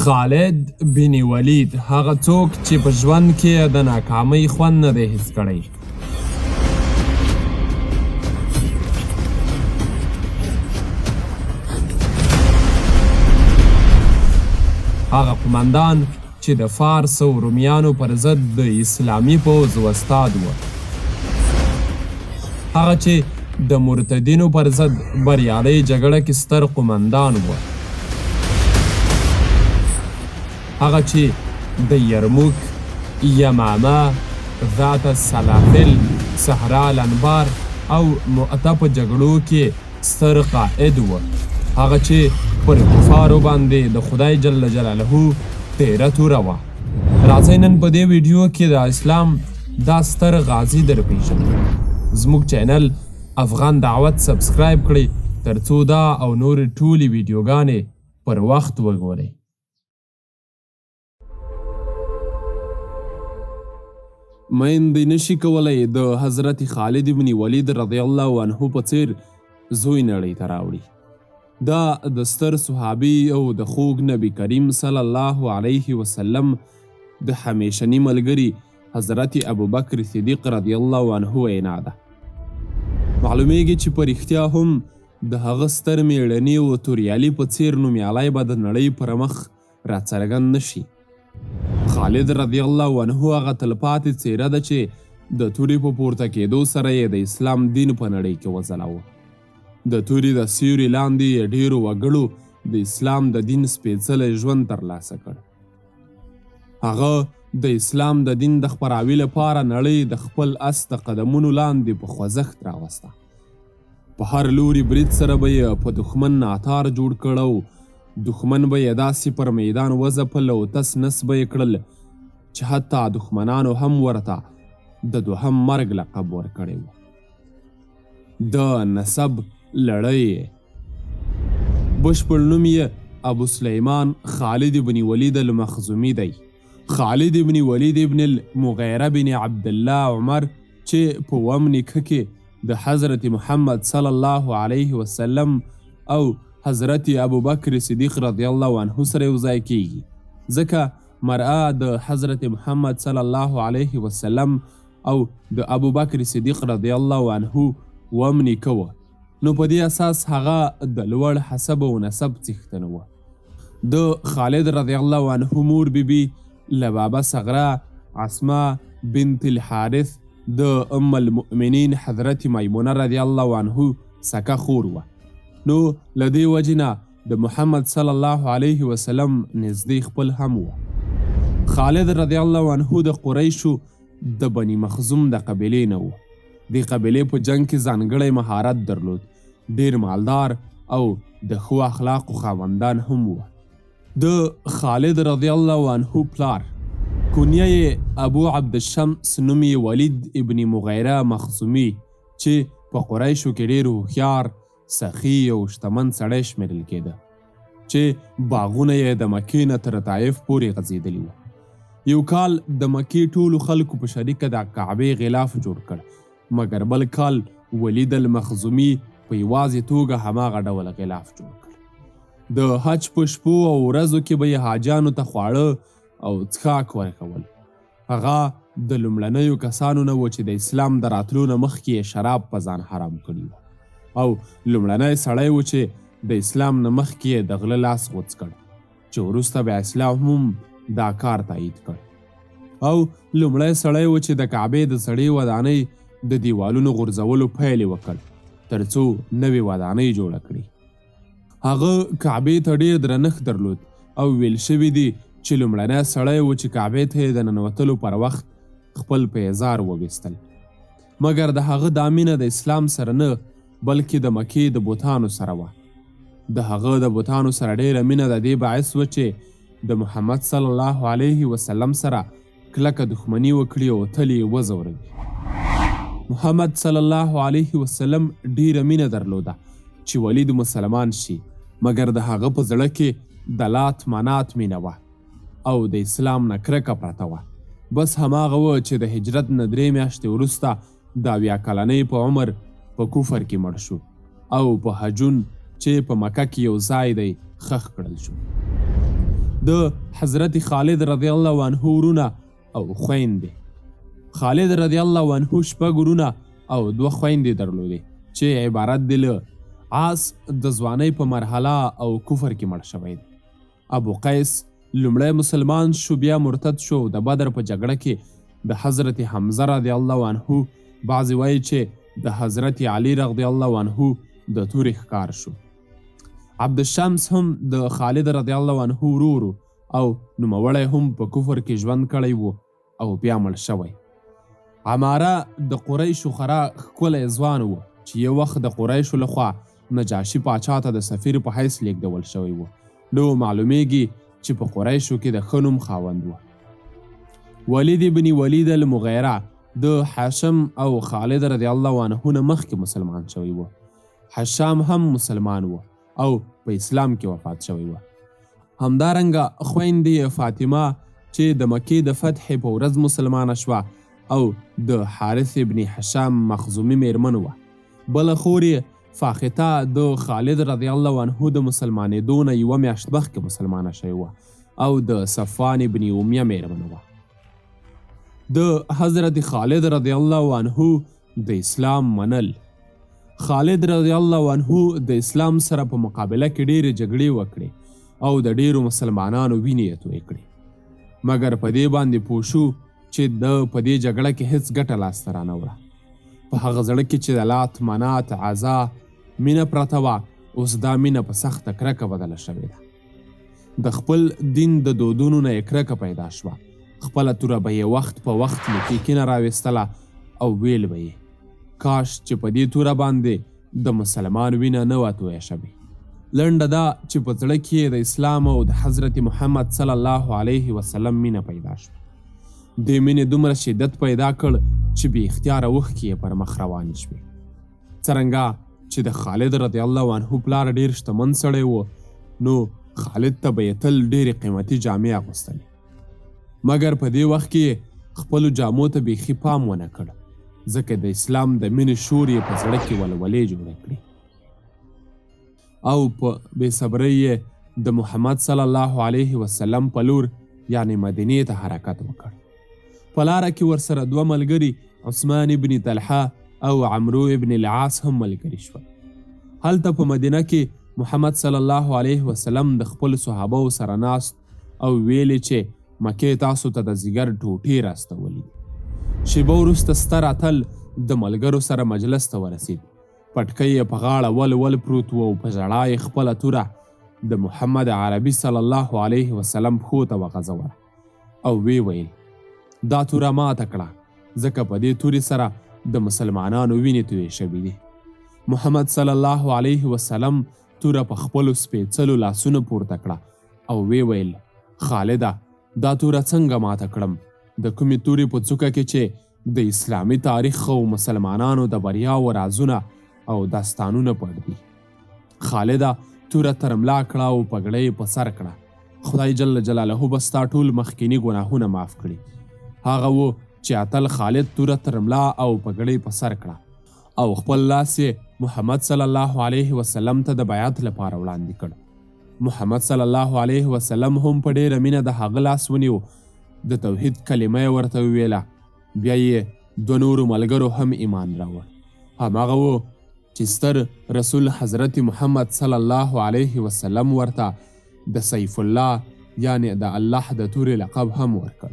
خالد بن ولید هغه څوک چې په ژوند کې یې د ناکامۍ خوند نه دی حس کړی. هغه قومندان چې د فارس او رومیانو پر ضد د اسلامي پوځ وستاد و. هغه چې د مرتدینو پر ضد بریالۍ جګړه کې ستر قومندان و. هغه چې د یرموک، یمامه، ذات السلاسل، صحرا الانبار او مؤته په جګړو کې ستر قائد و، هغه چې پر کفارو باندې د خدای جل جلاله تېره توره وه. راځئ نن په دې ویډیو کې د اسلام دا ستر غازي در پیژنو. زموږ چینل افغان دعوت سبسکرایب کړئ ترڅو دا او نورې ټولې ویډیوګانې پر وخت وګورئ. میندې نشي کولی د حضرت خالد ابن ولید رضی الله عنه په څیر زوی نړۍ ته راوړي. دا د ستر صحابي او د خوږ نبي کریم صلی الله علیه وسلم د همیشني ملګري حضرت ابوبکر صدیق رضی الله عنه وینا ده. معلومیږي چې په رښتیا هم د هغه ستر میړني او توریالي په څیر نومیالی به د نړۍ پر مخ راڅرګند نه شي. خالد رضی الله عنه هغه تلپاتې څېره ده چې د تورې په پورته کېدو سره یې د اسلام دین په نړۍ کې وځلاوه. د تورې د سیوري لاندې یې ډېرو وګړو د اسلام د دین سپېڅلی ژوند ترلاسه کړ. هغه د اسلام د دین د خپراوي لپاره نړۍ د خپل اس د قدمونو لاندې په خوځښت راوسته. په هر لوري برید سره به یې په دښمن ناتار جوړ کړ او دښمن به یې داسې پر میدان وځپل او تس نس به یې کړل چې حتی دښمنانو هم ورته د دوهم مرګ لقب ورکړی و. د نسب لړۍ یې بشپړ نوم یې ابو سلیمان خالد بن ولید المخزومي دی. خالد ابن ولید ابن المغیره بن عبدالله عمر چې په اووم نیکه کې د حضرت محمد صلی الله علیه وسلم او حضرت ابوبکر صدیق رضی الله عنه سره یو ځای کیږي، ځکه مرأه د حضرت محمد صلی الله علیه وسلم او د ابوبکر صدیق رضی الله عنه اووم نیکه و، نو په دې اساس هغه د لوړ حسب او نسب څښتن و. د خالد رضی الله عنه مور بی بی لبابه صغرا عصمه بنت الحارث د ام المؤمنین حضرت میمونه رضی الله عنه سکه خور وه، نو له دې وجې نه د محمد صلی الله علیه وسلم نږدې خپل هم وه. خالد رضی الله عنه د قریشو د بني مخزوم د قبیلې نه و. دې قبیلې په جنګ کې ځانګړی مهارت درلود، ډیر مالدار او د ښو اخلاقو خاوندان هم وو. د خالد رضی الله عنه پلار، کنیه یې ابو عبدالشمس، نوم یې ولید ابن مغیره مخزومي چې په قریشو کې ډیر هوښیار، سخي او شتمن سړی شمېرل کېده چې باغونه یې د مکې نه تر طایف پورې غځېدلي وو. یو کال د مکې ټولو خلکو په شریکه د کعبې غلاف جوړ کړ، مګر بل کال ولید المخزومي په یوازې توګه هماغه ډول غلاف جوړ کړ. د حج په شپو او ورځو کې به یې حاجیانو ته خواړه او څښاک ورکول. هغه د لومړنیو کسانو نه و چې د اسلام د راتلو نه مخکې یې شراب په ځان حرام کړي وو او لومړنی سړی و چې د اسلام نه مخکې یې د غله لاس غوڅ کړ چې وروسته بیا اسلام هم دا کار تایید کړ او لومړی سړی و چې د کعبې د زړې ودانۍ د دیوالونو غورځولو پیل یې وکړ ترڅو نوې ودانۍ جوړه کړي. هغه کعبې ته ډېر درنښت درلود او ویل شوي دي چې لومړنی سړی و چې کعبې ته یې د ننوتلو پر وخت خپل پیزار وویستل. مګر د هغه دا مینه د اسلام سره نه بلکې د مکې د بتانو سره وه. د هغه د بتانو سره ډېره مینه د دې باعث وه چې د محمد صلی الله علیه وسلم سره کلکه دښمني وکړي او تل یې وځوروي. محمد صلی الله علیه وسلم ډیره مینه درلوده چې ولید مسلمان شي، مګر د هغه په زړه کې د لات منات مینه وه او د اسلام نه کرکه پرته وه. بس هماغه و چې د هجرت نه درې میاشتې وروسته د 70 کلنۍ په عمر په کفر کې مړ شو او په هجون چې په مکه کې یو ځای دی ښخ کړل شو. د حضرت خالد رضی الله عنه ورونه او خویندې. خالد رضی الله عنه شپږ ورونه او دوه خویندې درلودې چې عبارت دي له عاص د ځوانۍ په مرحله او کفر کې مړ شوی دی. ابو قیس لومړی مسلمان شو، بیا مرتد شو او د بدر په جګړه کې د حضرت حمزه رضی الله عنه، بعضې وایي چې د حضرت علی رضی الله عنه د تورې ښکار شو. عبدالشمس هم د خالد رضی الله عنه ورور او نوموړی هم په کفر کې ژوند کړی و او بیا مړ شوی. عماره د قریشو خورا ښکلی ځوان و چې یو وخت د قریشو له خوا نجاشي پاچا ته د سفیر په حیث لیږدول شوی و، نو معلومیږي چې په قریشو کې د ښه نوم خاوند و. ولید ابن ولید المغیره د حاشم او خالد رضی الله عنه نه مخکې مسلمان شوی و. حشام هم مسلمان و او په اسلام کې وفات شوی و. همدارنګه خویندې یې فاطمه چې د مکې د فتحې په ورځ مسلمانه شوه او د حارث ابن حشام مخزومي میرمن وه. بله خور یې فاخته د خالد رضی الله عنه د مسلمانېدو نه یوه میاشت مخکې مسلمانه شوې وه او د صفوان ابن امیه میرمن وه. د حضرت خالد رضی الله عنه د اسلام منل. خالد رضی الله عنه د اسلام سره په مقابله کې ډېرې جګړې وکړې او د ډېرو مسلمانانو وینې یې تویې کړې، مګر په دې باندې پوه شو چې ده په دې جګړه کې هېڅ ګټه لاسته رانه وړه. په هغه زړه کې چې د لات، منات، عزا مینه پرته وه، اوس دا مینه په سخته کرکه بدله شوې ده. د خپل دین د دودونو نه یې کرکه پیدا شوه. خپله توره به یې وخت په وخت له تیکي نه راویستله او ویل به یې، کاش چې په دې توره باندې د مسلمان وینه نه وه تویه شوې. لنډه دا چې په زړه کې یې د اسلام او د حضرت محمد صلی الله علیه وسلم مینه پیدا شوه. دې مینې دومره شدت پیدا کړ چې بې اختیاره اوښکې یې پر مخ روانې شوې. څرنګه چې د خالد رضی الله عنه پلار ډیر شتمن سړی و، نو خالد ته به یې تل ډېرې قیمتي جامې اغوستلې، مګر په دې وخت کې یې خپلو جامو ته بیخي پام ونه کړ، ځکه د اسلام د مینې شور یې په زړه کې ولولې جوړې کړې او په بې صبرۍ یې د محمد صلی الله علیه وسلم په لور یعنې مدینې ته حرکت وکړ. په لاره کې ورسره دوه ملګري عثمان ابن طلحه او عمرو ابن العاص هم ملګري شول. هلته په مدینه کې محمد صلی الله علیه وسلم د خپل صحابو سره ناست او ویلې چې مکې تاسو ته د ځیګر ټوټې راستولې دي. شیبه وروسته ستر اتل د ملګرو سره مجلس ته ورسید. پټکی یې په غاړه ول ول پروت و او په ژړا یې خپله توره د محمد عربي صلی الله علیه وسلم پښو ته وغځوله او ویې ویل، دا توره ماته کړه، ځکه په دې تورې سره د مسلمانانو وینې تویې شوې دي. محمد صلی الله علیه وسلم توره په خپلو سپېڅلو لاسونو پورته کړه او ویې ویل، خالده! دا توره څنګه ماته کړم، د کومې تورې په څوکه کې چې د اسلامي تاریخ او مسلمانانو د بریاوو رازونه او داستانونه پټ دي. خالده! توره تر ملا کړه او پګړۍ یې په سر کړه، خدای جل جلاله به ستا ټول مخکیني ګناهونه معاف کړي. هغه و چې اتل خالد توره تر ملا او پګړۍ په سر کړه او خپل لاس یې محمد صلی الله علیه وسلم ته د بیعت لپاره وړاندې کړ. محمد صلی الله علیه وسلم هم په ډېره مینه د هغه لاس ونیو، د توحید کلمه یې ورته وویله، بیا یې دوه نورو ملګرو هم ایمان راوړ. هماغه و چې ستر رسول حضرت محمد صلی الله علیه وسلم ورته د سیف الله یعنې د الله د تورې لقب هم ورکړ.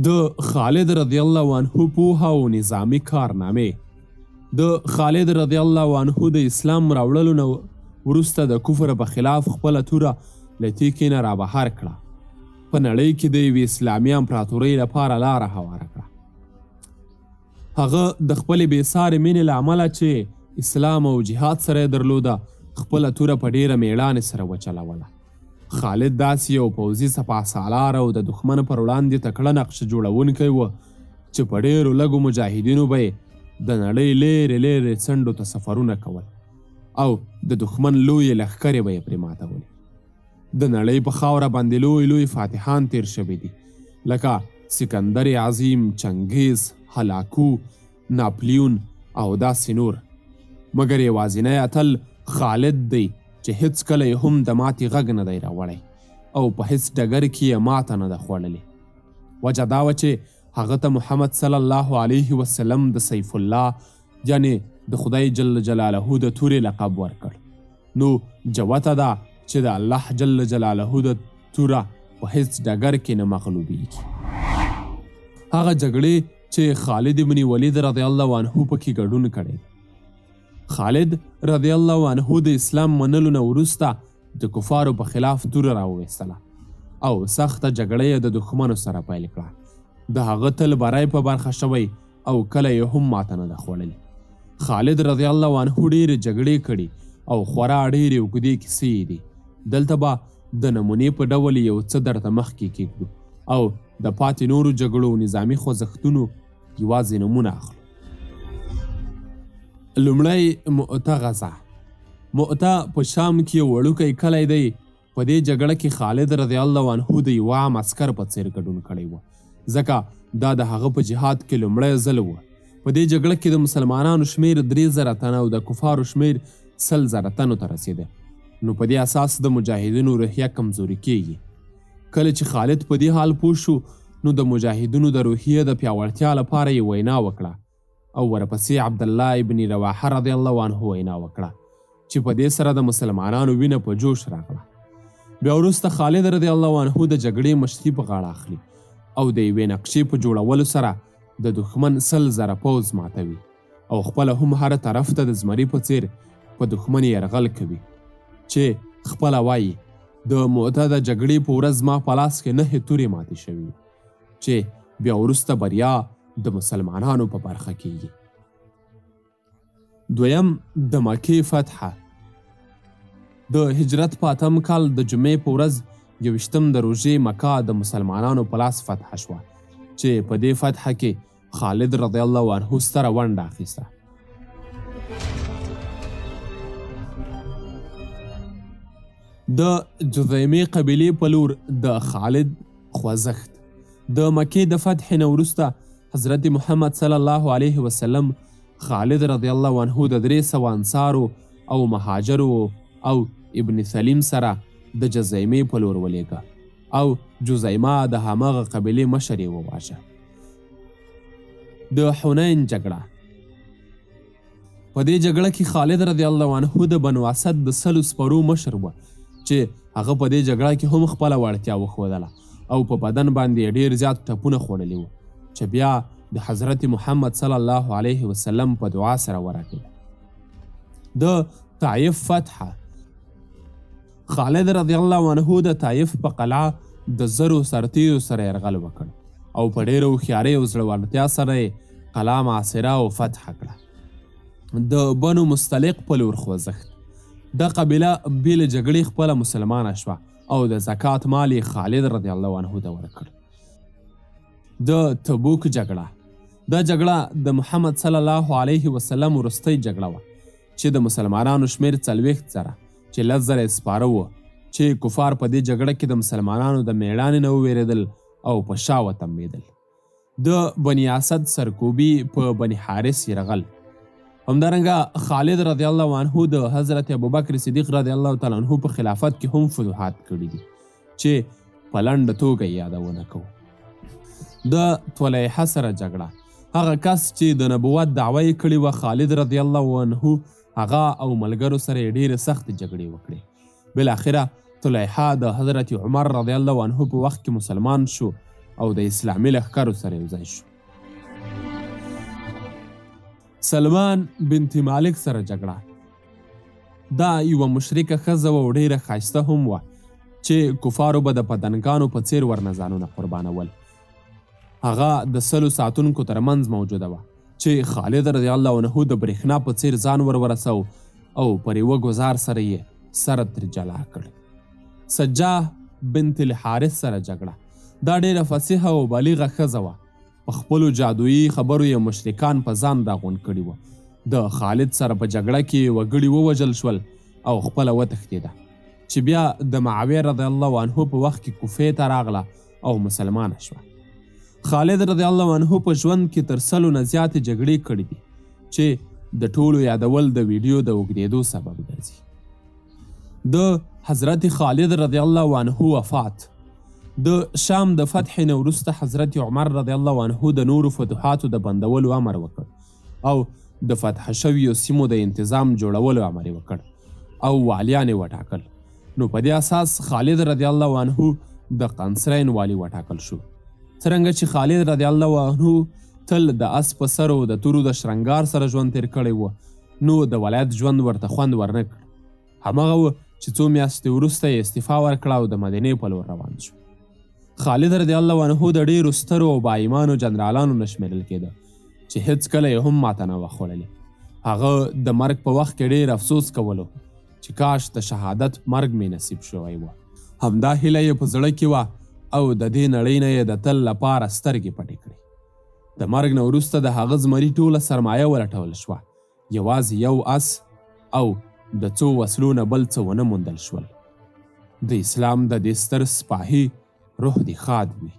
د خالد رضی الله عنه پوهه او نظامي کارنامې. د خالد رضی الله عنه د اسلام راوړلو نه وروسته د کفر په خلاف خپله توره له تیکې نه رابهر کړه، په نړۍ کې د یوې اسلامي امپراتورۍ لپاره لاره هواره کړه. هغه د خپلې بې سارې مینې له امله چې اسلام او جهاد سره یې درلوده، خپله توره په ډېره مېړانې سره وچلوله. خالد داسې یو پوځي سپاه سالار او د دښمن پر وړاندې تکړه نقشه جوړونکی و چې په ډېرو لږو مجاهدینو به یې د نړۍ لېرې لېرې څنډو ته سفرونه کول او د دښمن لویې لښکرې به یې پرې ماتولې. د نړۍ په خاوره باندې لوی لوی فاتحان تیر شوي دي، لکه سکندر عظیم، چنګیز، هلاکو، ناپلیون او داسې نور، مګر یوازینی اتل خالد دی چې هېڅکله یې هم د ماتې غږ نه دی راوړی او په هېڅ ډګر کې یې ماته نه ده خوړلې. وجه دا وه چې هغه ته محمد صلی الله علیه وسلم د سیف الله یعنې د خدای جل جلاله د تورې لقب ورکړ. نو جوته ده چې د الله جل جلاله د توره په هېڅ ډګر کې نه مغلوبېږي. هغه جګړې چې خالد بن ولید رضی الله عنه پکې ګډون کړی. خالد رضی الله عنه د اسلام منلو نه وروسته د کفارو په خلاف توره راوویستله او سخته جګړه یې د دښمنو سره پیل کړه. د هغه تل بری په برخه شوی او کله یې هم ماته نه ده خوړلې. خالد رضی الله عنه ډېرې جګړې کړي او خورا ډېرې اوږدې کیسې یې دي. دلته به د نمونې په ډول یو څه درته مخکې کېږدو او د پاتې نورو جګړو او نظامي خوځښتونو یوازې نومونه اخلو. لومړی مؤته غزا. مؤته په شام کې یو وړوکی کلی دی. په دې جګړه کې خالد رضی الله عنه د یوه عام عسکر په څېر ګډون کړی و، ځکه دا د هغه په جهاد کې لومړی ځل و. په دې جګړه کې د مسلمانانو شمېر 3000 تنه او د کفارو شمېر 100,000 تنو ته رسېده، نو په دې اساس د مجاهدینو روحیه کمزورې کېږي. کله چې خالد په دې حال پوه شو، نو د مجاهدینو د روحیې د پیاوړتیا لپاره یې وینا وکړه او ورپسې عبدالله ابن رواحه رضی الله عنه وینا وکړه چې په دې سره د مسلمانانو وینه په جوش راغله. بیا وروسته خالد رضی الله عنه د جګړې مشري په غاړه اخلي او د یوې نقشې په جوړولو سره د دښمن 100,000 پوځ ماتوي او خپله هم هر طرف ته د زمري په څیر په دښمن یرغل کوي چې خپله وایي، د مؤته د جګړې په ورځ زما په لاس کې نهه تورې ماتې شوې چې بیا وروسته بریا د مسلمانانو په برخه کیږي. دویم، د مکې فتحه. د هجرت په اتم کال د جمعې په ورځ 21 د روژې مکه د مسلمانانو په لاس فتحه شوه چې په دې فتحه کې خالد رضی الله عنه ستره ونډه اخیسته. د جذیمې قبیلې په لور د خالد خوځښت. د مکې د فتحې نه وروسته حضرت محمد صلی الله علیه وسلم خالد رضی الله عنه د 300 انصارو او مهاجرو او ابن سلیم سره د جزیمې په لور ولېږه او جزیمه د هماغه قبیلې مشر یې وواژه. د حنین جګړه. په دې جګړه کې خالد رضی الله عنه د بنو اسد د 100 سپرو مشر و چې هغه په دې جګړه کې هم خپله وړتیا وښودله او په بدن باندې یې ډېر زیات ټپونه خوړلي وو چې بیا د حضرت محمد صلی الله علیه وسلم په دعا سره ورغله. د طایف فتحه. خالد رضی الله عنه د طایف په قلعه د 1000 سرتیرو سره یرغل وکړ او په ډېره هوښیارۍ او زړورتیا سره یې قلعه محاصره او فتحه کړه. د بنو مستلق په لور خوځښت. دا قبیله بې له جګړې خپله مسلمانه شوه او د زکات مال یې خالد رضی الله عنه ته ورکړ. د تبوک جګړه. دا جګړه د محمد صلی الله علیه وسلم وروستۍ جګړه وه چې د مسلمانانو شمېر 40,000 چې 10,000 یې سپاره وو چې کفار په دې جګړه کې د مسلمانانو د میړانې نه ووېرېدل او په شا وتمبېدل. د بني اسد سرکوبي په بني حارث یرغل. همدارنګه خالد رضی الله عنه د حضرت ابوبکر صدیق رضی الله تعالی عنه په خلافت کې هم فتوحات کړي دي چې په لنډه توګه یې یادونه کوو. د طلیحه سره جګړه. هغه کس چې د نبوت دعوه یې کړې وه خالد رضی الله عنه هغه او ملګرو سره یې ډېرې سختې جګړې وکړې. بالاخره طلیحه د حضرت عمر رضی الله عنه په وخت کې مسلمان شو او د اسلامي لښکرو سره یوځای شو. سلمان بنت مالک سره جګړه. دا یوه مشرکه ښځه وه او ډېره ښایسته هم وه چې کفارو به د پتنګانو په څېر ورنه ځانونه قربانول. هغه د 100 ساتونکو تر منځ موجوده وه چې خالد رضی الله عنه د برېښنا په څېر ځان ور ورساو او پر یوه ګوزار سره یې سر ترې جلا کړ. سجاه بنت الحارث سره جګړه. دا ډېره فصیحه او بلیغه ښځه وه. په خپلو جادویي خبرو یې مشرکان په ځان راغونډ کړي وو. د خالد سره په جګړه کې یې وګړي ووژل شول او خپله وتښتېده چې بیا د معاویه رضی الله عنه په وخت کې کوفې ته راغله او مسلمانه شوه. خالد رضی الله عنه په ژوند کې تر 100 نه زیاتې جګړې کړې دي چې د ټولو یادول د ویډیو د اوږدېدو سبب ګرځي. د حضرت خالد رضی الله عنه وفات. د شام د فتح نه وروسته حضرت عمر رضی الله عنه د نورو فتوحاتو د بندولو امر وکړ او د فتح شویو سیمو د انتظام جوړولو امر یې وکړ او والیان یې وټاکل. نو په دې اساس خالد رضی الله عنه د قنسرین والي وټاکل شو. څرنګه چې خالد رضی الله عنه تل د اس په سر او د تورو د شرنګار سره ژوند تیر کړی و، نو د ولایت ژوند ورته خوند ورنه کړ. همغه و چې څو میاشتې وروسته یې استعفا ورکړه او د مدینې په لور روان شو. خالد رضی الله عنه د ډېرو سترو او باایمانو جنرالانو نه شمېرل کېده چې هېڅکله یې هم ماته نه وه خوړلې. هغه د مرګ په وخت کې ډېر افسوس کولو چې کاش د شهادت مرګ مې نصیب شوی و. همدا هیله یې په زړه کې وه او د دې نړۍ نه یې د تل لپاره سترګې پټې کړې. د مرګ نه وروسته د هغه زمري ټوله سرمایه ولټول شوه، یوازې یو اس او د څو وسلو نه بل څه ونه موندل شول. د اسلام د دې ستر سپاهي روح دې ښاد وي.